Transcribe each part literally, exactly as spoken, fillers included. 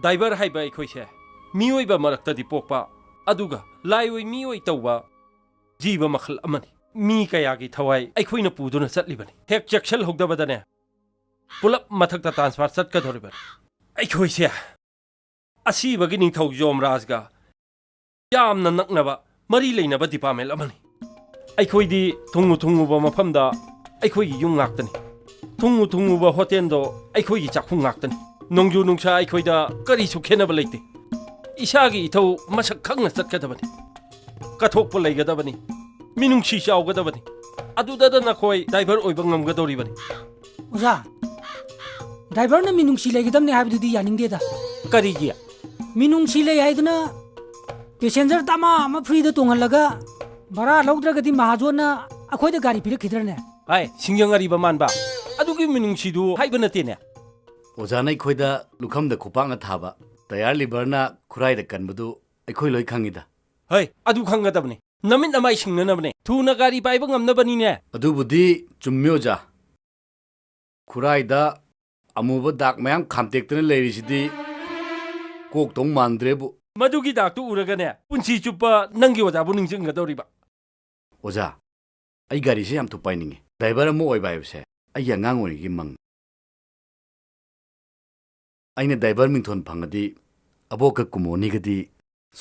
Driver ꯍꯥꯏꯕ ꯑꯩꯈꯣꯏꯁꯦ ꯃꯤꯑꯣꯏꯕ ꯃꯔꯛꯇꯗꯤ ꯄꯣꯛꯄ, ꯑꯗꯨꯒ ꯂꯥꯏꯑꯣꯏ ꯃꯤꯑꯣꯏ ꯇꯧꯕ ꯖꯤꯕ ꯃꯈꯜ ꯑꯃꯅꯤ꯫ ꯃꯤ ꯀꯌꯥꯒꯤ ꯊꯋꯥꯏ ꯑꯩꯈꯣꯏꯅ ꯄꯨꯗꯨꯅ ꯆꯠꯂꯤꯕꯅꯤ꯫ ꯍꯦꯛ ꯆꯦꯛꯁꯤꯜꯍꯧꯗꯕꯗꯅꯦ, ꯄꯨꯂꯞ ꯃꯊꯛꯇ ꯇ꯭ꯔꯥꯟꯁꯐꯔ ꯆꯠꯀꯗꯧꯔꯤꯕꯅꯤ꯫ ꯑꯩꯈꯣꯏꯁꯦ ꯑꯁꯤꯕꯒꯤ ꯅꯤꯡꯊꯧ ꯌꯣꯝꯔꯥꯖꯒ ꯌꯥꯝꯅ ꯅꯛꯅꯕ ꯃꯔꯤ ꯂꯩꯅꯕ ꯗꯤꯄꯥꯔꯠꯃꯦꯟ ꯑꯃꯅꯤ꯫ ꯑꯩꯈꯣꯏꯗꯤ ꯊꯨꯡꯉꯨ ꯊꯨꯡꯉꯨꯕ ꯃꯐꯝꯗ ꯑꯩꯈꯣꯏꯒꯤ ꯌꯨꯝ ꯉꯥꯛꯇꯅꯤ꯫ ꯊꯨꯡꯉꯨ ꯊꯨꯡꯉꯨꯕ ꯍꯣꯇꯦꯜꯗꯣ ꯑꯩꯈꯣꯏꯒꯤ ꯆꯥꯛꯈꯨꯝ ꯉꯥꯛꯇꯅꯤ꯫ ꯅꯣꯡꯖꯨ ꯅꯨꯡꯁꯥ ꯑꯩꯈꯣꯏꯗ ꯀꯔꯤꯁꯨ ꯈꯦꯠꯅꯕ ꯂꯩꯇꯦ꯫ ꯏꯁꯥꯒꯤ ꯏꯊꯧ ꯃꯁꯛ ꯈꯪꯅ ꯆꯠꯀꯗꯕꯅꯤ꯫ ꯀꯠꯊꯣꯛꯄ ꯂꯩꯒꯗꯕꯅꯤ꯫ ꯃꯤꯅꯨꯡꯁꯤ ꯆꯥꯎꯒꯗꯕꯅꯤ꯫ ꯑꯗꯨꯗꯗ ꯅꯈꯣꯏ ꯗ꯭ꯔꯥꯏꯚꯔ ꯑꯣꯏꯕ ꯉꯝꯒꯗꯧꯔꯤꯕꯅꯤ꯫ ꯑꯣꯖꯥ, ꯗ꯭ꯔꯥꯏꯚꯔꯅ ꯃꯤꯅꯨꯡꯁꯤ ꯂꯩꯒꯗꯕꯅꯤ ꯍꯥꯏꯕꯗꯨꯗꯤ ꯌꯥꯅꯤꯡꯗꯦꯗ꯫ ꯀꯔꯤꯒꯤ? ꯃꯤꯅꯨꯡꯁꯤ ꯂꯩ ꯍꯥꯏꯗꯨꯅ ꯄꯦꯁꯦꯟꯖꯔ ꯗꯃꯥ ꯑꯃ ꯐ꯭ꯔꯤꯗ ꯇꯣꯡꯍꯜꯂꯒ ꯚꯔꯥ ꯂꯧꯗ꯭ꯔꯒꯗꯤ ꯃꯍꯥꯖꯣꯟꯅ ꯑꯩꯈꯣꯏꯗ ꯒꯥꯔꯤ ꯄꯤꯔꯛꯈꯤꯗ꯭ꯔꯅꯦ? ꯍꯥꯏ, ꯁꯤꯡꯖꯪ ꯑꯔꯤꯕ ꯃꯥꯟꯕ꯫ ꯑꯗꯨꯒꯤ ꯃꯤꯅꯨꯡꯁꯤꯗꯨ ꯍꯥꯏꯕ ꯅꯠꯇꯦꯅꯦ꯫ ꯑꯣꯖꯥꯅ ꯑꯩꯈꯣꯏꯗ ꯂꯨꯈꯝꯗ ꯈꯨꯄꯥꯛꯅ ꯊꯥꯕ, ꯇꯌꯥꯔ ꯂꯤꯚꯔꯅ ꯈꯨꯔꯥꯏꯗ ꯀꯟꯕꯗꯨ ꯑꯩꯈꯣꯏ ꯂꯣꯏ ꯈꯪꯉꯤꯗ꯫ ꯍꯩ, ꯑꯗꯨ ꯈꯪꯒꯗꯕꯅꯤ꯫ ꯅꯃꯤꯠ ꯅꯃꯥꯏ ꯁꯤꯡꯅꯅꯕꯅꯦ꯫ ꯊꯨꯅ ꯒꯥꯔꯤ ꯄꯥꯏꯕ ꯉꯝꯅꯕꯅꯤꯅꯦ꯫ ꯑꯗꯨꯕꯨꯗꯤ ꯆꯨꯝꯃꯤ, ꯑꯣꯖꯥ꯫ ꯈꯨꯔꯥꯏꯗ ꯑꯃꯨꯕ ꯗꯥꯛ ꯃꯌꯥꯝ ꯈꯥꯝꯇꯦꯛꯇꯅ ꯂꯩꯔꯤꯁꯤꯗꯤ ꯀꯣꯛꯇꯧ ꯃꯥꯟꯗ꯭ꯔꯦꯕꯨ꯫ ꯃꯗꯨꯒꯤ ꯗꯥꯛꯇꯨ ꯎꯔꯒꯅꯦ, ꯄꯨꯟꯁꯤ ꯆꯨꯞꯄ ꯅꯪꯒꯤ ꯑꯣꯖꯥꯕꯨ ꯅꯤꯡꯁꯤꯡꯒꯗꯧꯔꯤꯕ꯫ ꯑꯣꯖꯥ, ꯑꯩ ꯒꯥꯔꯤꯁꯦ ꯌꯥꯝ ꯊꯨ ꯄꯥꯏꯅꯤꯡꯉꯤ꯫ ꯗ꯭ꯔꯥꯏꯚꯔ ꯑꯃ ꯑꯣꯏꯕ ꯍꯥꯏꯕꯁꯦ ꯑꯩꯒꯤ ꯑꯉꯥꯡ ꯑꯣꯏꯔꯤꯉꯩꯒꯤ ꯃꯪ꯫ ꯑꯩꯅ ꯗ꯭ꯔꯥꯏꯚꯔ ꯃꯤꯡꯊꯣꯟ ꯐꯪꯉꯗꯤ ꯑꯕꯣꯛꯀ ꯀꯨꯃꯣꯅꯤꯒꯗꯤ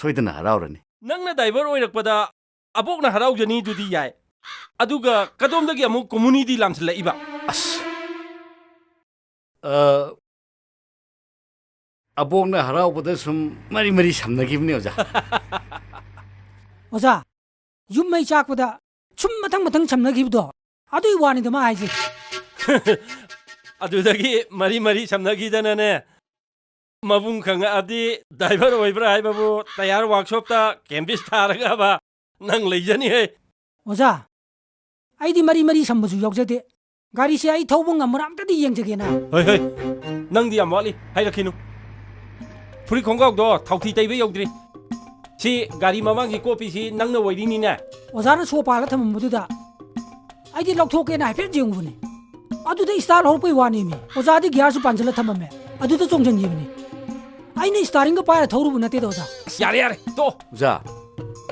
ꯁꯣꯏꯗꯅ ꯍꯔꯥꯎꯔꯅꯤ꯫ ꯅꯪꯅ ꯗ꯭ꯔꯥꯏꯚꯔ ꯑꯣꯏꯔꯛꯄꯗ ꯑꯕꯣꯛꯅ ꯍꯔꯥꯎꯖꯅꯤꯗꯨꯗꯤ ꯌꯥꯏ, ꯑꯗꯨꯒ ꯀꯗꯣꯝꯗꯒꯤ ꯑꯃꯨꯛ ꯀꯨꯃꯣꯅꯤꯗꯤ ꯂꯥꯝꯁꯤꯜꯂꯛꯏꯕ? ꯑꯁ, ꯑ, ꯑꯕꯣꯛꯅ ꯍꯔꯥꯎꯕꯗ ꯁꯨꯝ ꯃꯔꯤ ꯃꯔꯤ ꯁꯝꯅꯈꯤꯕꯅꯤ, ꯑꯣꯖꯥ꯫ ꯑꯣꯖꯥ, ꯌꯨꯝ ꯃꯩ ꯆꯥꯛꯄꯗ ꯁꯨꯝ ꯃꯊꯪ ꯃꯊꯪ ꯁꯝꯅꯈꯤꯕꯗꯣ, ꯑꯗꯨꯏ ꯋꯥꯅꯤꯗ ꯃꯥ ꯍꯥꯏꯁꯦ꯫ ꯑꯗꯨꯗꯒꯤ ꯃꯔꯤ ꯃꯔꯤ ꯁꯝꯅꯈꯤꯗꯅꯅꯦ, ꯃꯕꯨꯡ ꯈꯪꯉꯛꯑꯗꯤ ꯗ꯭ꯔꯥꯏꯚꯔ ꯑꯣꯏꯕ꯭ꯔꯥ ꯍꯥꯏꯕꯕꯨ ꯇꯌꯥꯔ ꯋꯥꯛꯁꯣꯞꯇ ꯀꯦꯝꯕꯤꯁ ꯊꯥꯔꯒꯕ ꯅꯪ ꯂꯩꯖꯅꯤꯍꯦ꯫ ꯑꯣꯖꯥ, ꯑꯩꯗꯤ ꯃꯔꯤ ꯃꯔꯤ ꯁꯝꯕꯁꯨ ꯌꯥꯎꯖꯗꯦ꯫ ꯒꯥꯔꯤꯁꯦ ꯑꯩ ꯊꯧꯕ ꯉꯝꯕ꯭ꯔꯥ ꯑꯝꯇꯗꯤ ꯌꯦꯡꯖꯒꯦꯅ꯫ ꯍꯣꯏ, ꯍꯣꯏ, ꯅꯪꯗꯤ ꯌꯥꯝ ꯋꯥꯠꯂꯤ, ꯍꯥꯏꯔꯛꯈꯤꯅꯨ꯫ ꯐꯨꯔꯤꯠ ꯈꯣꯡꯒ꯭ꯔꯥꯎꯗꯣ ꯊꯥꯎꯊꯤ ꯇꯩꯕ ꯌꯧꯗ꯭ꯔꯤ꯫ ꯁꯤ ꯒꯥꯔꯤ ꯃꯃꯥꯡꯒꯤ ꯀꯣꯞꯄꯤꯁꯤ ꯅꯪꯅ ꯑꯣꯏꯔꯤꯅꯤꯅꯦ꯫ ꯑꯣꯖꯥꯅ ꯁꯣ ꯄꯥꯜꯂ ꯊꯝꯃꯝꯕꯗꯨꯗ ꯑꯩꯗꯤ ꯂꯧꯊꯣꯛꯀꯦꯅ ꯍꯥꯏꯐꯦꯠ ꯌꯦꯡꯉꯨꯕꯅꯤ꯫ ꯑꯗꯨꯗ ꯏꯁꯇꯥꯔ ꯍꯧꯔꯛꯄꯩ ꯋꯥꯅꯦꯃꯤ꯫ ꯑꯣꯖꯥꯗꯤ ꯒꯤꯌꯥꯔꯁꯨ ꯄꯥꯟꯁꯤꯜꯂ ꯊꯝꯃꯝꯃꯦ꯫ ꯑꯗꯨꯗ ꯆꯣꯡꯁꯤꯟꯈꯤꯕꯅꯤ꯫ ꯑꯩꯅ ꯏꯁꯇꯥꯔꯤꯡꯒ ꯄꯥꯏꯔ ꯊꯧꯔꯨꯕ ꯅꯠꯇꯦꯗ, ꯑꯣꯖꯥ꯫ ꯑꯁ, ꯌꯥꯔꯦ, ꯌꯥꯔꯦ, ꯇꯣꯛꯑꯣ꯫ ꯑꯣꯖꯥ,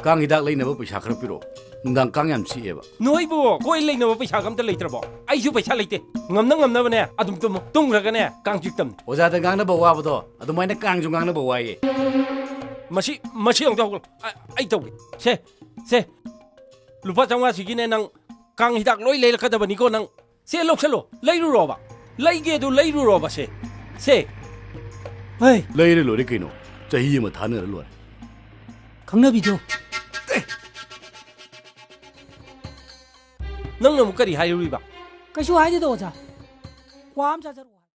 ꯀꯥꯡ ꯍꯤꯗꯥꯛ ꯂꯩꯅꯕ ꯄꯩꯁꯥ ꯈꯔ ꯄꯤꯔꯛꯑꯣ꯫ ꯅꯨꯡꯗꯥꯡ ꯀꯥꯡ ꯌꯥꯝ ꯆꯤꯛꯑꯦꯕ꯫ ꯅꯣꯏꯕꯨ ꯀꯣꯏ ꯂꯩꯅꯕ ꯄꯩꯁꯥꯒ ꯑꯝꯇ ꯂꯩꯇ꯭ꯔꯕꯣ? ꯑꯩꯁꯨ ꯄꯩꯁꯥ ꯂꯩꯇꯦ꯫ ꯉꯝꯅ ꯉꯝꯅꯕꯅꯦ ꯑꯗꯨꯝ ꯇꯨꯝꯃꯣ꯫ ꯇꯨꯝꯈ꯭ꯔꯒꯅꯦ ꯀꯥꯡ ꯆꯤꯛꯇꯝꯅꯤ꯫ ꯑꯣꯖꯥꯗ ꯉꯥꯡꯅꯕ ꯋꯥꯕꯗꯣ ꯑꯗꯨꯃꯥꯏꯅ ꯀꯥꯡꯁꯨ ꯉꯥꯡꯅꯕ ꯋꯥꯏꯌꯦ꯫ ꯃꯁꯤ, ꯃꯁꯤ ꯑꯃꯨꯛꯇ ꯍꯧꯒꯠꯂꯣ꯫ ꯑ-, ꯑꯩ ꯇꯧꯒꯦ꯫ ꯁꯦ, ꯁꯦ, ꯂꯨꯄꯥ ꯆꯥꯝꯃꯉꯥꯁꯤꯒꯤꯅꯦ ꯅꯪ ꯀꯥꯡ ꯍꯤꯗꯥꯛ ꯂꯣꯏ ꯂꯩꯔꯛꯀꯗꯕꯅꯤꯀꯣ ꯅꯪ꯫ ꯁꯦ, ꯂꯧꯁꯜꯂꯣ꯫ ꯂꯩꯔꯨꯔꯣꯕ꯫ ꯂꯩꯒꯦ ꯑꯗꯨ ꯂꯩꯔꯨꯔꯣꯕ ꯁꯦ꯫ ꯁꯦ꯫ ꯍꯩ꯫ ꯂꯩꯔ ꯂꯣꯏꯔꯦ ꯀꯩꯅꯣ꯫ ꯆꯍꯤ ꯑꯃ ꯊꯥꯅꯔ ꯂꯣꯏꯔꯦ꯫ ꯈꯪꯅꯕꯤꯗꯣ꯫ ꯅꯪꯅ ꯑꯃꯨꯛ ꯀꯔꯤ ꯍꯥꯏꯔꯨꯔꯤꯕ? ꯀꯩꯁꯨ ꯍꯥꯏꯗꯦꯗ, ꯑꯣꯖꯥ꯫ ꯀ꯭ꯋꯥ ꯑꯃ ꯆꯥꯖꯔꯛꯑꯣ꯫